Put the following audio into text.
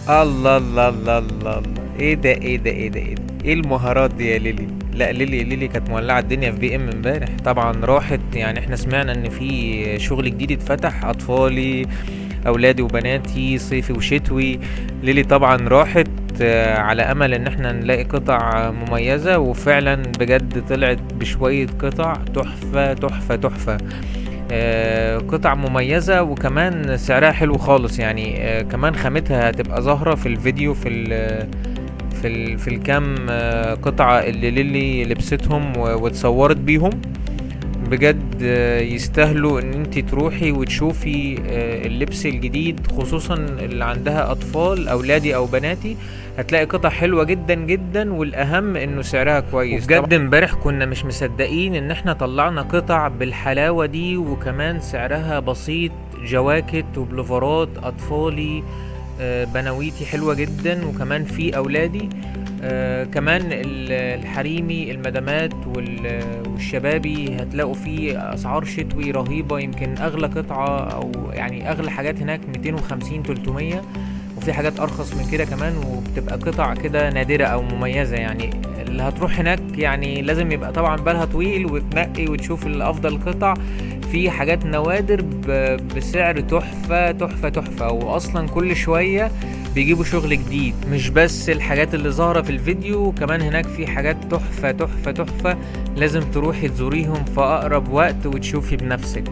الله الله الله الله الله، ايه ده ايه ده ايه ده ايه ده، ايه المهارات دي يا ليلي؟ لا ليلي، ليلي كانت مولعه الدنيا في بي ام امبارح. طبعا راحت، يعني احنا سمعنا ان في شغل جديد اتفتح، اطفالي اولادي وبناتي، صيفي وشتوي. ليلي طبعا راحت على امل ان احنا نلاقي قطع مميزة، وفعلا بجد طلعت بشوية قطع تحفة تحفة تحفة. قطع مميزة وكمان سعرها حلو خالص يعني. كمان خامتها هتبقى ظاهرة في الفيديو في الكام قطعة اللي ليلي لبستهم واتصورت بيهم. بجد يستاهلوا ان انتي تروحي وتشوفي اللبس الجديد، خصوصا اللي عندها اطفال اولادي او بناتي. هتلاقي قطع حلوة جدا جدا، والاهم انه سعرها كويس. بجد امبارح كنا مش مصدقين ان احنا طلعنا قطع بالحلاوة دي، وكمان سعرها بسيط. جواكت وبلوفرات اطفالي، بناويتي حلوة جدا، وكمان في اولادي، كمان الحريمي، المدامات والشبابي هتلاقوا فيه اسعار شتوي رهيبة. يمكن اغلى قطعة او يعني اغلى حاجات هناك 250 300، وفي حاجات ارخص من كده كمان، وبتبقى قطع كده نادرة او مميزة. يعني اللي هتروح هناك يعني لازم يبقى طبعا بالها طويل وتنقي وتشوف الافضل قطع. في حاجات نوادر بسعر تحفة تحفة تحفة، واصلا كل شوية بيجيبوا شغل جديد، مش بس الحاجات اللي ظاهرة في الفيديو، كمان هناك في حاجات تحفة تحفة تحفة. لازم تروحي تزوريهم في أقرب وقت وتشوفي بنفسك.